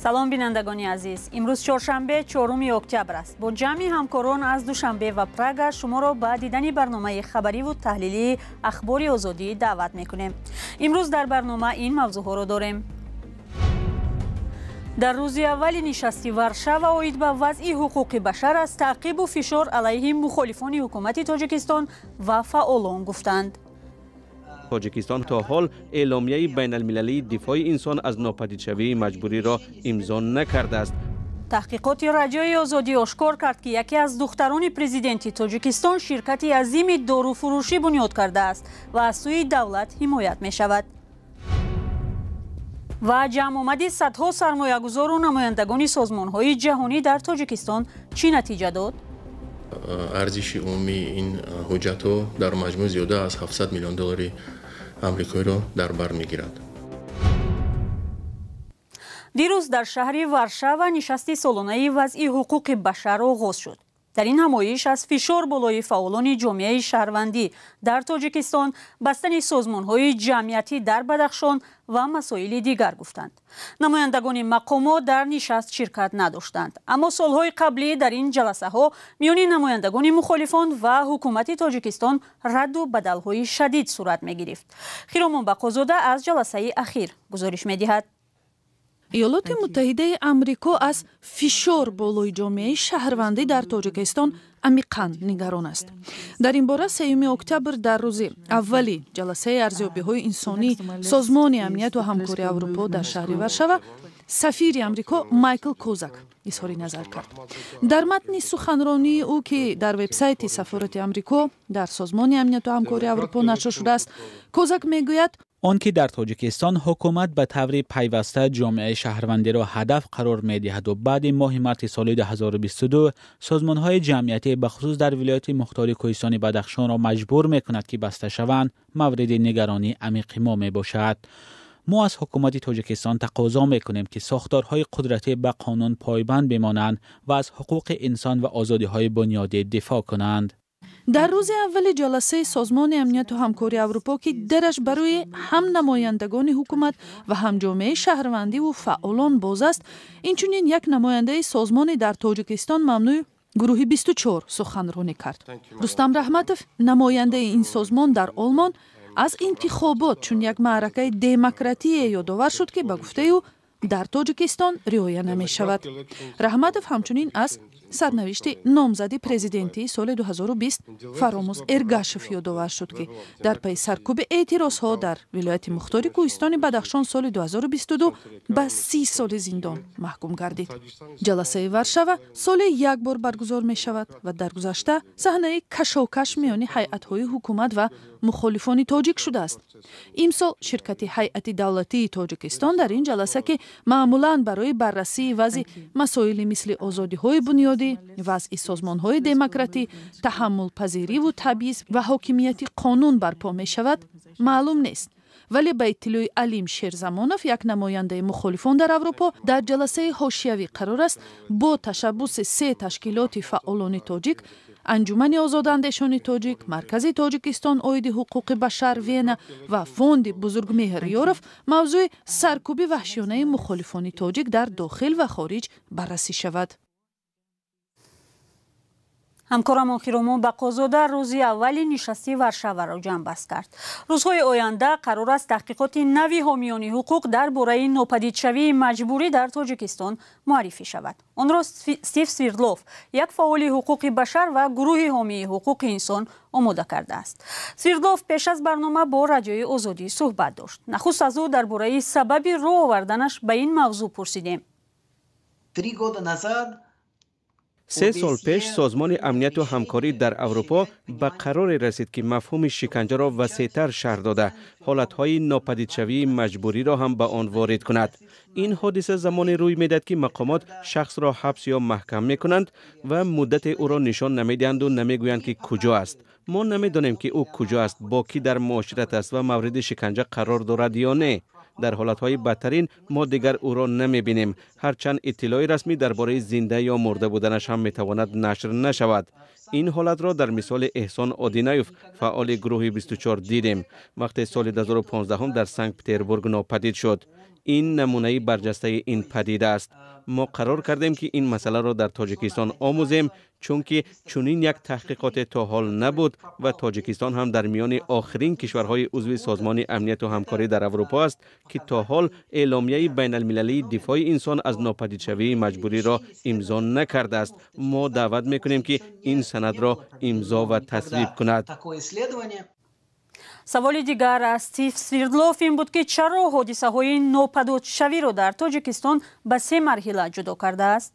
Салом, бинандагони азиз. Имрӯз чоршанбе, 4 октябр аст. Бо ҷамъи ҳамкорон аз Душанбе ва Прага шуморо ба дидани барномаи хабариву таҳлилии «Ахбори Озодӣ» даъват мекунем. Имрӯз дар барнома ин мавзӯъҳоро дорем. Дар рӯзи аввали нишасти Варшава оид ба вазъи ҳуқуқи башар аз таъқибу фишор алайҳи мухолифони ҳукумати Тоҷикистон ва фаъолон гуфтанд. Тоҷикистон то ҳол эъломияи байналмилалии дифои инсон аз нопадидшавии маҷбуриро имзо накардааст. Таҳқиқоти Радиои Озодӣ ошкор кард, ки яке аз духтарони президенти Тоҷикистон ширкати азими доруфурӯшӣ бунёд кардааст ва аз сӯи давлат ҳимоят мешавад. Ва ҷамъомади садҳо сармоягузору намояндагони созмонҳои ҷаҳонӣ дар Тоҷикистон чӣ натиҷа дод? Арзиши умумии ин ҳуҷҷатҳо дар маҷмӯъ зиёда аз 700 миллион доллари амрикоиро дар бар мегирад. Дирӯз дар шаҳри Варшава нишасти солонаи вазъи ҳуқуқи башар оғоз шуд. Дар ин ҳамоиш аз фишор болои фаъолони ҷомеаи шаҳрвандӣ дар Тоҷикистон, бастани созмонҳои ҷамъиятӣ дар Бадахшон ва масоили дигар гуфтанд. Намояндагони мақомот дар нишаст ширкат надоштанд, аммо солҳои қаблӣ дар ин ҷаласаҳо миёни намояндагони мухолифон ва ҳукумати Тоҷикистон радду бадалҳои шадид сурат мегирифт. Хиромон Бақозода аз ҷаласаи ахир гузориш медиҳад. Иёлоти Муттаҳидаи Амрико аз фишор болои ҷомеаи шаҳрвандӣ дар Тоҷикистон амиқан нигарон аст. Дар ин бора 3 октябр дар рӯзи аввали ҷаласаи арзёбиҳои инсонии Созмони амнияту ҳамкории Аврупо дар шаҳри Варшава сафири Амрико Майкл Козак изҳори назар кард. Дар матни суханронии ӯ, ки дар вебсайти сафорати Амрико дар Созмони амнияту ҳамкории Аврупо нашр шудааст, Козак мегӯяд: Он ки дар Тоҷикистон ҳукумат ба таври пайваста ҷомеаи шаҳрвандиро ҳадаф қарор медиҳаду баъди моҳи марти соли 2022 созмонҳои ҷамъиятӣ, бахусус дар вилояти мухтори Кӯҳистони Бадахшонро маҷбур мекунад, ки баста шаванд, мавриди нигаронии амиқи мо мебошад. Мо аз ҳукумати Тоҷикистон тақозо мекунем, ки сохторҳои қудратӣ ба қонун пойбанд бимонанд ва аз ҳуқуқи инсон ва озодиҳои бунёдӣ дифоъ кунанд. Дар рӯзи аввали ҷаласаи Созмони амнияту ҳамкории Аврупо, ки дараш барои ҳам намояндагони ҳукумат ва ҳам ҷомеаи шаҳрвандиву фаъолон боз аст, инчунин як намояндаи созмони дар Тоҷикистон мамнӯи гурӯҳи 24 суханронӣ кард. Рустам Раҳматов, намояндаи ин созмон дар Олмон, аз интихобот чун як маъракаи демократие ёдовар шуд, ки ба гуфтаи ӯ дар Тоҷикистон риоя намешавад. Раҳматов ҳамчунин аз сарнавишти номзади президентии соли 2020 Фаромӯз Эргашев ёдовар шуд, ки дар пайи саркӯби эътирозҳо дар вилояти мухтори Кӯҳистони Бадахшон соли 2022 ба 30 соли зиндон маҳкум гардид. Ҷаласаи Варшава соли як бор баргузор мешавад ва дар гузашта саҳнаи кашокаш миёни ҳайатҳои ҳукумат ва мухолифони тоҷик шудааст. Имсол ширкати ҳайати давлатии Тоҷикистон дар ин ҷаласа, ки маъмулан барои баррасии вазъи масоили мисли озодиҳои бунёдӣ, вазъи созмонҳои демократӣ, таҳаммулпазириву табъиз ва ҳокимияти қонун барпо мешавад, маълум нест. Вале ба иттилои Алим Шерзамонов, як намояндаи мухолифон дар Аврупо, дар ҷаласаи ҳошиявӣ қарор аст бо ташаббуси се ташкилоти фаъолони тоҷик: Анҷумани озодандешони тоҷик, Маркази Тоҷикистон оиди ҳуқуқи башар Вена ва Фонди Бузургмеҳр Ёров, мавзӯи саркӯби ваҳшиёнаи мухолифони тоҷик дар дохил ва хориҷ баррасӣ шавад. Ҳамкорамон Хиромон Бақозода рӯзи аввали нишасти Варшаваро ҷамъбаст кард. Рӯзҳои оянда қарор аст таҳқиқоти нави ҳомиёни ҳуқуқ дар бораи нопадидшавии маҷбурӣ дар Тоҷикистон муаррифӣ шавад. Онро Стив Свирдлов, як фаъоли ҳуқуқи башар ва гурӯҳи ҳомии ҳуқуқи инсон омода кардааст. Свирдлов пеш аз барнома бо Радиои Озодӣ суҳбат дошт. Нахуст аз ӯ дар бораи сабаби рӯ оварданаш ба ин мавзӯъ пурсидем. 3 года назад 3 сол пеш Созмони амнияту ҳамкорӣ дар Аврупо ба қароре расид, ки мафҳуми шиканҷаро васеътар шарҳ дода, ҳолатҳои нопадидшавии маҷбуриро ҳам ба он ворид кунад. Ин ҳодиса замоне рӯй медиҳад, ки мақомот шахсро ҳабс ё маҳкам мекунанд ва муддате ӯро нишон намедиҳанду намегӯянд, ки куҷо аст. Мо намедонем, ки ӯ куҷо аст, бо кӣ дар муошират аст ва мавриди шиканҷа қарор дорад ё не. Дар ҳолатҳои бадтарин мо дигар ӯро намебинем, ҳарчанд иттилои расмӣ дар бораи зинда ё мурда буданаш ҳам метавонад нашр нашавад. Ин ҳолатро дар мисоли Эҳсон Одинаев, фаъоли гурӯҳи 24, дидем, вақте соли 2015 дар Санкт Петербург нопадид шуд. Ин намунаи барҷастаи ин падида аст. Мо қарор кардем, ки ин масъаларо дар Тоҷикистон омӯзем, чунки чунин як таҳқиқоте то ҳол набуд ва Тоҷикистон ҳам дар миёни охирин кишварҳои узви Созмони Амнияту Ҳамкорӣ дар Аврупо аст, ки то ҳол Эъломияи байналмилалии дифои инсон аз нопадидшавии маҷбуриро имзо накардааст. Мо даъват мекунем, ки ин санадро имзо ва тасвиб кунад. Саволи дигар аз Стив Свирдлов ин буд, ки чаро ҳодисаҳои нопадудшавиро дар Тоҷикистон ба се марҳила ҷудо кардааст.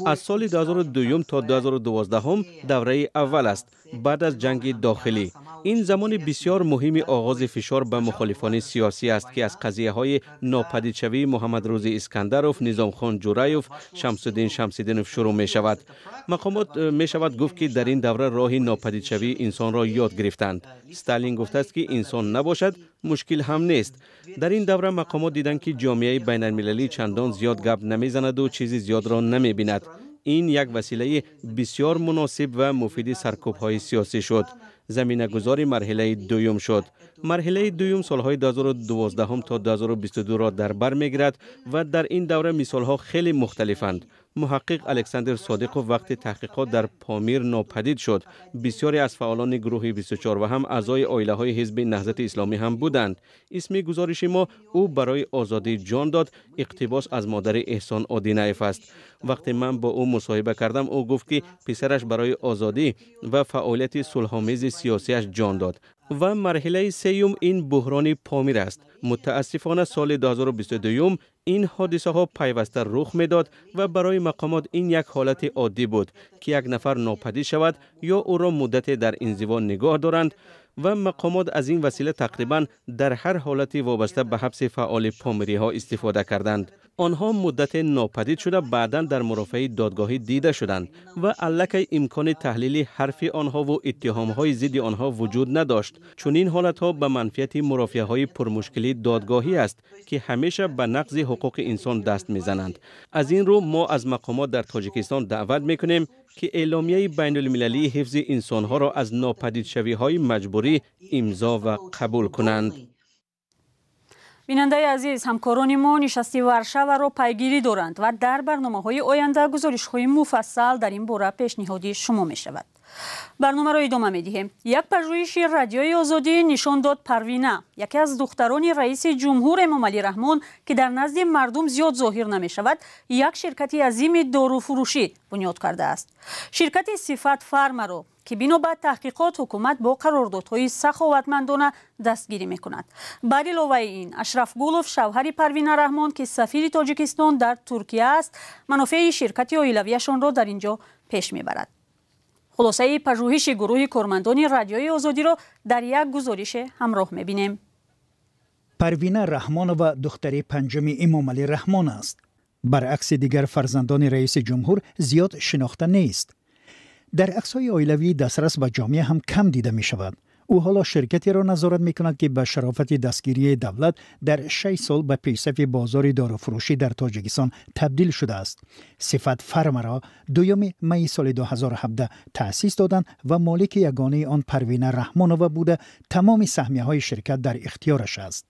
Аз соли 2002 то 2012 давраи аввал аст, баъд аз ҷанги дохилӣ. Ин замони бисёр муҳими оғози фишор ба мухолифони сиёсӣ аст, ки аз қазияҳои нопадидшавии Муҳаммадрӯзи Искандаров, Низомхон Ҷураев, Шамсуддин Шамсиддинов шурӯъ мешавад. Мақомот, мешавад гуфт, ки дар ин давра роҳи нопадидшавии инсонро ёд гирифтанд. Сталин гуфтааст, ки инсон набошад, мушкил ҳам нест. Дар ин давра мақомот диданд, ки ҷомеаи байналмилалӣ чандон зиёд гап намезанаду чизи зиёдро намебинад. Ин як василаи бисёр муносиб ва муфиди саркӯбҳои сиёсӣ шуд, заминагузори марҳилаи дуюм шуд. Марҳилаи дуюм солҳои 2012 то 2022-ро дар бар мегирад ва дар ин давра мисолҳо хеле мухталифанд. Муҳаққиқ Александр Содиқов вақти таҳқиқот дар Помир нопадид шуд. Бисёре аз фаъолони гурӯҳи 24 ва ҳам аъзои оилаҳои Ҳизби Наҳзати Исломӣ ҳам буданд. Исми гузориши мо «Ӯ барои озодӣ ҷон дод» иқтибос аз модари Эҳсон Одинаев аст. Вақте ман бо ӯ мусоҳиба кардам, ӯ гуфт, ки писараш барои озодӣ ва фаъолияти сулҳомези сиёсиаш ҷон дод. Ва марҳилаи сеюм ин буҳрони Помир аст. Мутаассифона, соли 2022 ин ҳодисаҳо пайваста рух медод ва барои мақомот ин як ҳолати оддӣ буд, ки як нафар нопадид шавад ё ӯро муддате дар инзиво нигоҳ доранд, ва мақомот аз ин васила тақрибан дар ҳар ҳолати вобаста ба ҳабси фаъоли помириҳо истифода карданд. Онҳо муддате нопадид шуда, баъдан дар мурофиаи додгоҳӣ дида шуданд ва аллакай имкони таҳлили ҳарфи онҳову иттиҳомҳои зидди онҳо вуҷуд надошт. Чунин ҳолатҳо ба манфиати мурофиаҳои пурмушкили додгоҳӣ аст, ки ҳамеша ба нақзи ҳуқуқи инсон даст мезананд. Аз ин рӯ мо аз мақомот дар Тоҷикистон даъват мекунем, ки Эъломияи байналмилалии ҳифзи инсонҳоро аз нопадидшавиҳои маҷбурӣ имзо ва қабул кунанд. Бинандаи азиз, ҳамкорони мо нишасти Варшаваро пайгирӣ доранд ва дар барномаҳои оянда гузоришҳои муфассал дар ин бора пешниҳоди шумо мешавад. Барномаро идома медиҳем. Як пажӯҳиши Радиои Озодӣ нишон дод, Парвина, яке аз духтарони раиси ҷумҳур Эмомалӣ Раҳмон, ки дар назди мардум зиёд зоҳир намешавад, як ширкати азими доруфурӯшӣ бунёд кардааст, ширкати Сифат Фармаро, ки бино ба таҳқиқот ҳукумат бо қарордодҳои саховатмандона дастгирӣ мекунад. Бар иловаи ин, Ашраф Гулов, шавҳари Парвина Раҳмон, ки сафири Тоҷикистон дар Туркия аст, манофеи ширкати оилавиашонро дар ин ҷо пеш мебарад. Хулосаи пажӯҳиши гурӯҳи кормандони Радиои Озодиро дар як гузорише ҳамроҳ мебинем. Парвина Раҳмонова духтари панҷуми Эмомалӣ Раҳмон аст. Баръакси дигар фарзандони раиси ҷумҳур, зиёд шинохта нест. Дар аксҳои оилавии дастрас ба ҷомеа ҳам кам дида мешавад. Ӯ ҳоло ширкатеро назорат мекунад, ки ба шарофати дастгирии давлат дар 6 сол ба пешсафи бозори доруфурӯшӣ дар Тоҷикистон табдил шудааст. Сифат Фармаро 2 майи соли 2017 таъсис доданд ва молики ягонаи он Парвина Раҳмонова буда, тамоми саҳмияҳои ширкат дар ихтиёраш аст.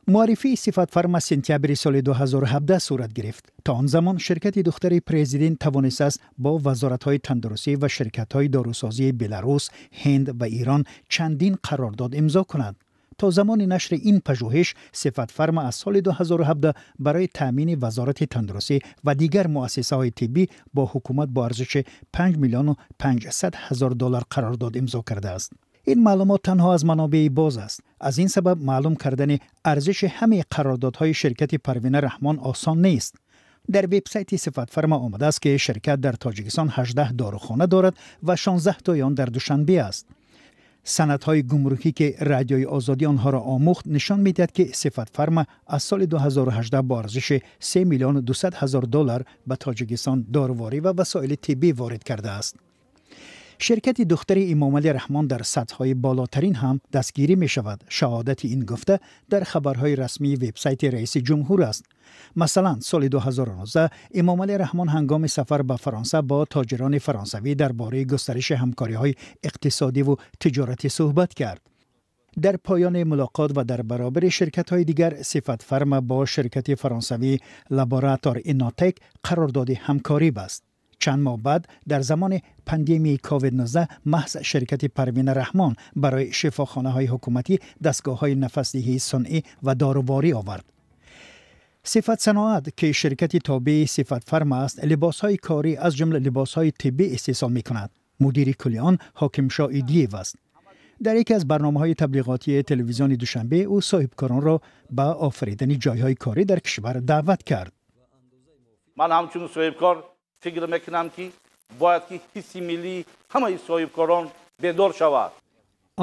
Муаррифии Сифатфарма сентябри соли 2017 сурат гирифт. То он замон ширкати духтари президент тавонистааст бо вазоратҳои тандурустӣ ва ширкатҳои дорусозии Беларус, Ҳинд ва Эрон чандин қарордод имзо кунад. То замони нашри ин пажӯҳиш Сифатфарма аз соли 2017 барои таъмини Вазорати тандурустӣ ва дигар муассисаҳои тиббӣ бо ҳукумат бо арзиши 5 миллиону 500 ҳазор доллар қарордод имзо кардааст. Ин маълумот танҳо аз манобеи боз аст. Аз ин сабаб маълум кардани арзиши ҳамаи қарордодҳои ширкати Парвина Раҳмон осон нест. Дар вебсайти Сифатфарма омадааст, ки ширкат дар Тоҷикистон 18 дорухона дорад ва 16 тои он дар Душанбе аст. Санадҳои гумрукӣ, ки Радиои Озодӣ онҳоро омӯхт, нишон медиҳад, ки Сифатфарма аз соли 2018 бо арзиши 3 миллиону 200 ҳазор доллар ба Тоҷикистон доруворӣ ва васоили тиббӣ ворид кардааст. Ширкати духтари Эмомалӣ Раҳмон дар сатҳҳои болотарин ҳам дастгирӣ мешавад. Шаҳодати ин гуфта дар хабарҳои расмии вебсайти раиси ҷумҳур аст. Масалан, соли 2019 Эмомалӣ Раҳмон ҳангоми сафар ба Фаронса бо тоҷирони фаронсавӣ дар бораи густариши ҳамкориҳои иқтисодиву тиҷоратӣ суҳбат кард. Дар поёни мулоқот ва дар баробари ширкатҳои дигар, Сифат Фарма бо ширкати фаронсавӣ Лаборатор Иннотек қарордоди ҳамкорӣ баст. Чанд моҳ баъд, дар замони пандемияи COVID-19, маҳз ширкати Парвина Раҳмон барои шифохонаҳои ҳукуматӣ дастгоҳҳои нафасдиҳии сунъӣ ва доруворӣ овард. Сифат Саноат, ки ширкати тобеи Сифат Фарма аст, либосҳои корӣ, аз ҷумла либосҳои тиббӣ истеҳсол мекунад. Мудири кулли он Ҳокимшоҳ Идиев аст. Дар яке аз барномаҳои таблиғотии телевизиони Душанбе ӯ соҳибкоронро ба офаридани ҷойҳои корӣ дар кишвар даъват кард. Ман ҳамчун соҳибкор фикр мекунам, ки бояд ки ҳисси миллии ҳамаи соҳибкорон бедор шавад.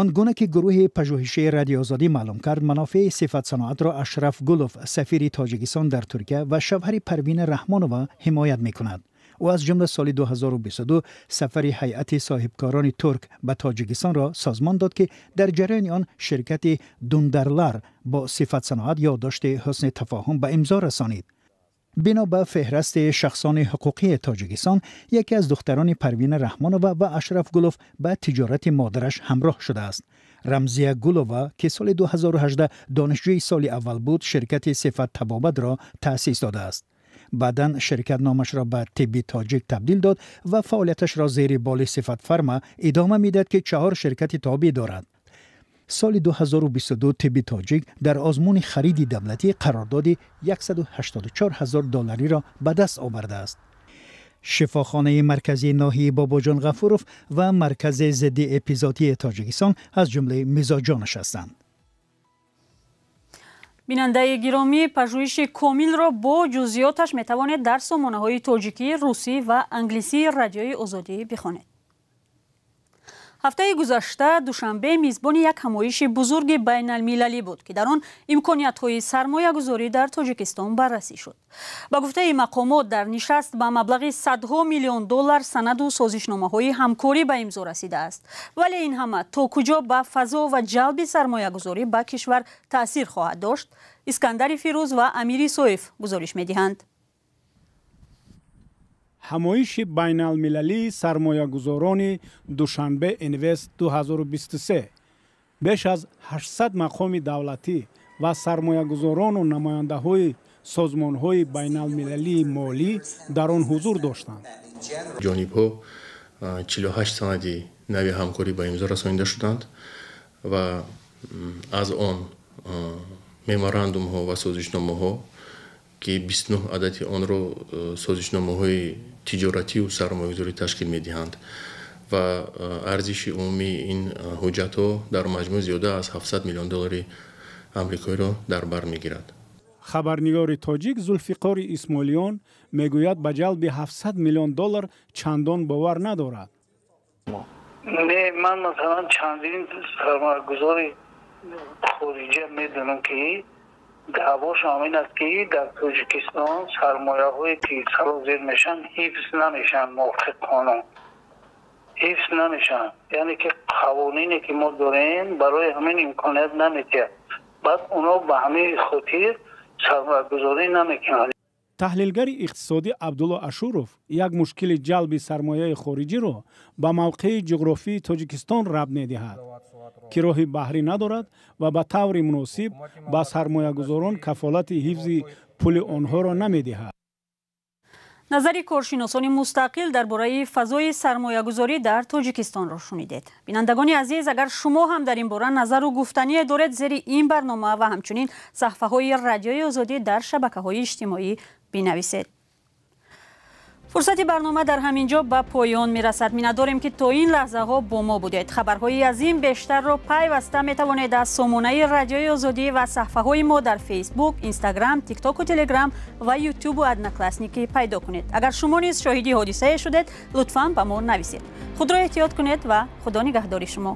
Он гуна ки гурӯҳи пажӯҳишии Радиои Озодӣ маълум кард, манофеи Сифат Саноатро Ашраф Гулов, сафири Тоҷикистон дар Туркия ва шавҳари Парвина Раҳмонова, ҳимоят мекунад. Ӯ аз ҷумла соли 2022 сафари ҳайати соҳибкорони турк ба Тоҷикистонро созмон дод, ки дар ҷараёни он ширкати Дундарлар бо Сифат Саноат ёддошти ҳусни тафоҳум ба имзо расонид. Бино ба феҳрасти шахсони ҳуқуқии Тоҷикистон, яке аз духтарони Парвина Раҳмонова ва Ашраф Гулов ба тиҷорати модараш ҳамроҳ шудааст. Рамзия Гулова, ки соли 2018 донишҷӯи соли аввал буд, ширкати Сифат Табобатро таъсис додааст. Баъдан ширкат номашро ба Тибби Тоҷик табдил дод ва фаъолияташро зери боли Сифат Фарма идома медиҳад, ки чаҳор ширкати тобеъ дорад. Соли 2022 Тибби Тоҷик дар озмуни хариди давлатӣ қарордоди 184 ҳазор доллариро ба даст овардааст. Шифохонаи марказии ноҳияи Бобоҷон Ғафуров ва маркази зидди эпизоотии Тоҷикистон аз ҷумлаи мизоҷонаш ҳастанд. Бинандаи гиромӣ, пажӯҳиши комилро бо ҷузъиёташ метавонед дар сомонаҳои тоҷикӣ, русӣ ва англисии Радиои Озодӣ бихонед. Ҳафтаи гузашта Душанбе мизбони як ҳамоиши бузурги байналмилалӣ буд, ки дар он имкониятҳои сармоягузорӣ дар Тоҷикистон баррасӣ шуд. Ба гуфтаи мақомот, дар нишаст ба маблағи садҳо миллион доллар санаду созишномаҳои ҳамкорӣ ба имзо расидааст. Вале ин ҳама то куҷо ба фазо ва ҷалби сармоягузорӣ ба кишвар таъсир хоҳад дошт? Искандари Фирӯз ва Амири Соиф гузориш медиҳанд. Ҳамоиши байналмилалии сармоягузорони Душанбе Инвест 2023 беш аз 800 мақоми давлатӣ ва сармоягузорону намояндаҳои созмонҳои байналмилалии молӣ дар он ҳузур доштанд. Ҷонибҳо 48 санади нави ҳамкорӣ ба имзо расонида шуданд ва аз он меморандумҳо ва созишномаҳо, ки 29 адади онро созишномаҳои тиҷоративу сармоягузорӣ ташкил медиҳанд ва арзиши умумии ин ҳуҷҷатҳо дар маҷмӯъ зиёда аз 700 миллион доллари амрикоиро дар бар мегирад. Хабарнигори тоҷик Зулфиқори Исмоилиён мегӯяд, ба ҷалби 700 миллион доллар чандон бовар надорад. Не, ман масалан чандин сармоягузори хориҷа медонам, ки даъвошон ин аст, ки дар Тоҷикистон сармояҳое ки сарозер мешаванд, ҳифз намешаванд, мувофиқи қонун ҳифз намешаванд, яъне ки қавонине ки мо дорем, барои ҳамин имконият намедиҳад. Баъд онҳо ба ҳамин хотир сармоягузорӣ намекунанд. Таҳлилгари иқтисодӣ Абдулло Ашуров як мушкили ҷалби сармояи хориҷиро ба мавқеи ҷуғрофии Тоҷикистон рабт медиҳад, ки роҳи баҳрӣ надорад ва ба таври муносиб ба сармоягузорон кафолати ҳифзи пули онҳоро намедиҳад. Назари коршиносони мустақил дар бораи фазои сармоягузорӣ дар Тоҷикистонро шунидед. Бинандагони азиз, агар шумо ҳам дар ин бора назару гуфтание доред, зери ин барнома ва ҳамчунин саҳфаҳои Радиои Озодӣ дар шабакаҳои иҷтимоӣ бинависед. Фурсати барнома дар ҳамин ҷо ба поён мерасад. Миннатдорем, ки то ин лаҳзаҳо бо мо будед. Хабарҳои аз ин бештарро пайваста метавонед аз сомонаи Радиои Озодӣ ва саҳфаҳои мо дар Фейсбук, Инстаграм, Тиктоку, Телеграм ва Ютубу Одноклассники пайдо кунед. Агар шумо низ шоҳиди ҳодисае шудед, лутфан ба мо нависед. Худро эҳтиёт кунед ва Худо нигаҳдори шумо.